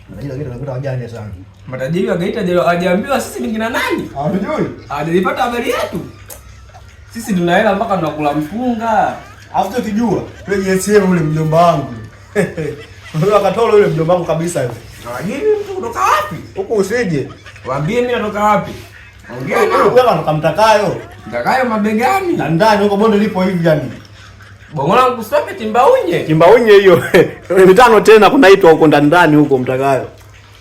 Matajiri wa Geita wanakuta wajanja sana. Matajiri wa Geita hawajaambiwa sisi ni kina nani? Hawajui. Hawajapata habari yetu. Sisi tuna hela mpaka tunakula mpunga. Alafu tukijua yule JSM yule mjomba wangu. Yule akatola yule mjomba wangu kabisa yule. Hawajui mtu kutoka wapi? Huko usije. Waambie mimi natoka wapi? Ongea nao. Wewe anatoka mtakayo. Mtakayo mabegani. Na ndani huko bonde lipo hivi yani. Bongo langu kusome Timbaunye. Timbaunye hiyo. Mitano tena kunaitwa huko ndani ndani huko mtakayo.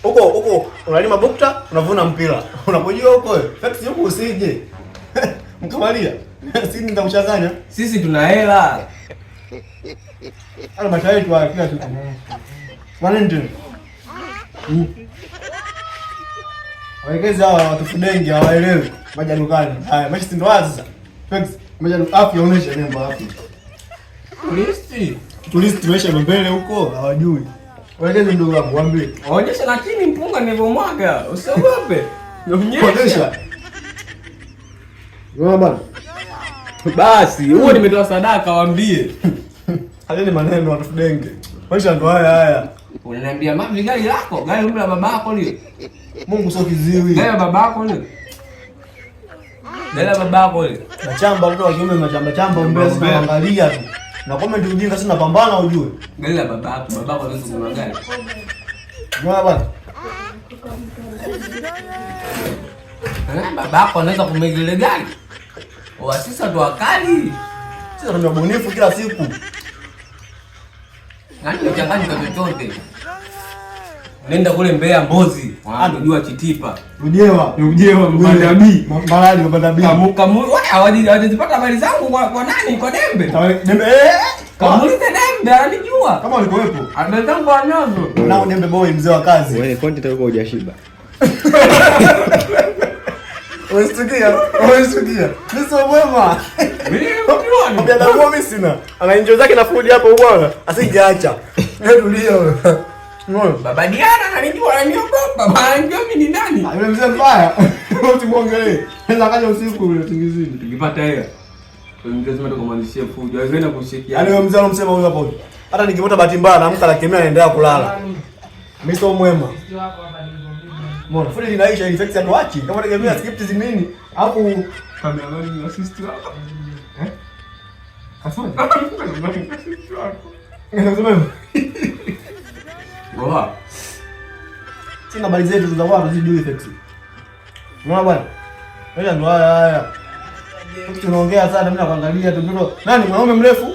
Huko huko unalima bukta, unavuna mpira. Unapojua huko wewe. Fact huko usije. Mkamalia. Sisi nitakuchanganya. Sisi tuna hela. Ana maisha yetu haya kila siku. Valentine. Wawekezi hawa watu fudengi hawaelewi. Maja dukani. Haya, maisha si ndo haya sasa. Fact, maja afya onesha nembo afya. Turisti. Turisti maisha mbele huko hawajui. Waeleze ndugu wangu, waambie. Onyesha lakini mpunga nilivyomwaga, usiogope. Onyesha. Unaona bwana? Basi, huo nimetoa sadaka waambie. Haya ni maneno watu denge. Maisha ndo haya haya. Unaniambia mami gari lako, gari la babako lile. Mungu sio kiziwi. Gari la babako lile. Gari la babako lile. Nachamba watoto wa kiume mnachamba chamba mbele sasa angalia tu. Na comment ujinga sasa napambana ujue. Gari la babako, babako anaweza kununua gari. Unaona bwana? Babako anaweza kumiliki gari. Sisi watu wakali. Sisi tuna ubunifu kila siku. Nani mchanganyiko chochote? Nenda kule Mbeya Mbozi, wanajua Chitipa. Rujewa, Rujewa Mbanda B. Mbalali Mbanda B. Kamu kamu hawajazipata habari zangu kwa nani? Kwa Dembe. Dembe Kamuulize Dembe ananijua. Kama ulikuwepo. Habari zangu anazo. Na Dembe boy mzee wa kazi. Wewe content yako hujashiba. Unasikia? Unasikia? Mimi sio mwema. Mimi mjua. Binadamu mimi sina. Ana enjoy zake na food hapo bwana. Asingeacha. Wewe tulia. Baba Diana ananijua, ananiogopa. Baba anajua mimi ni nani? Yule mzee mbaya. Usimwongelee. Anaweza kaja usiku yule usingizini. Tukipata hela. Mzee lazima tukamwanzishie fujo. Hawezi kwenda kushikia. Yaani yule mzee anamsema huyo hapo. Hata nikipata bahati mbaya naamka nakemea naendelea kulala. Mimi sio mwema. Mbona fujo linaisha ili effects hatuachi. Kama tegemea script zimini, alafu cameraman ni assist wako. Eh? Kasema. Cameraman ni assist wako. Ndio hivyo. Roha. Sina habari zetu za watu zijui effects. Unaona bwana? Wewe ndo haya haya. Tunaongea sana mimi nakuangalia tu mtoto. Nani mwanaume mrefu?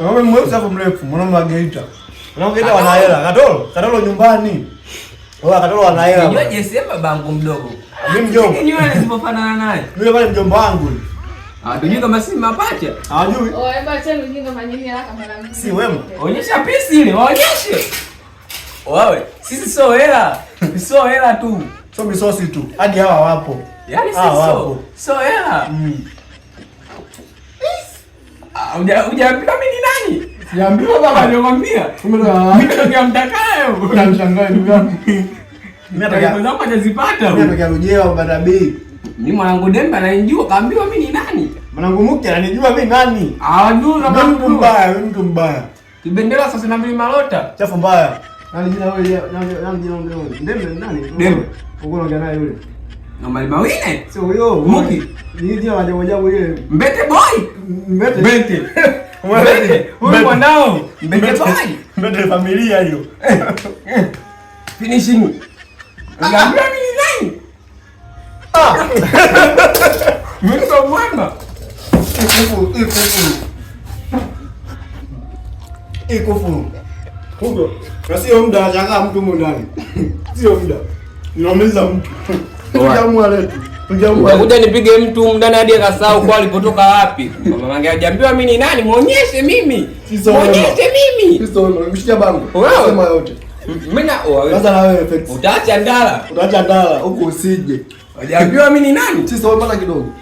Mwanaume mrefu sasa mrefu, mwanaume wa Geita. Mwanaume Geita wana hela. Katolo, Katolo nyumbani. Wewe Katolo wana hela. Unajua JSM babangu mdogo. Mimi mjomba. Nywele zilipofanana naye. Yule pale mjomba wangu. Hatujui kama si mapacha. Hajui. Oh, hebu acheni ujinga fanyeni haraka mara mbili. Si wema. Onyesha pisi ile, waonyeshe. Wawe, sisi sio hela. Sio hela tu. Sio misosi tu. Hadi hawa wapo. Yaani sisi sio. Sio hela. Hujaambiwa mimi ni nani? Sijaambiwa baba, nimekwambia. Mimi ndio mtakayo. Unamshangaa ndugu yangu. Mimi nataka zangu hajazipata. Mimi nataka Rujewa Mbanda B. Mimi mwanangu Dembe ananijua, kaambiwa mimi ni nani? Mwanangu Mukti ananijua mimi nani? Hajui kama mtu mbaya, mimi mtu mbaya. Kibendera sasa na mbili malota. Chafu mbaya. Nani jina wewe? Nani jina wewe? Dembe nani? Dembe. Uko unaongea naye yule. Na mali mawine? Sio huyo. Muki. Ni jina la ajabu ajabu ile. Mbete boy. Mbete. Mbete. Mbete. Huyu mwanao. Mbete boy. Mbete familia hiyo. Finishing. Unaambia mimi ni nani? Ah. Mimi sio mwema. Ikufuru, ikufuru. Ikufuru. Huko. Na sio muda anashangaa mtu huko ndani. Sio muda. Ninaumiza mtu. Tujaamua letu. Tujaamua. Utakuja nipige mtu ndani hadi akasahau kwa alipotoka wapi. Mama yangu hajaambiwa mimi ni nani, muonyeshe mimi. Muonyeshe mimi. Sio wewe, mshikia bango. Sema yote. Mimi na sasa na wewe effects. Utaacha ndala. Utaacha ndala huko usije. Hajaambiwa mimi ni nani? Sisi wewe mara kidogo.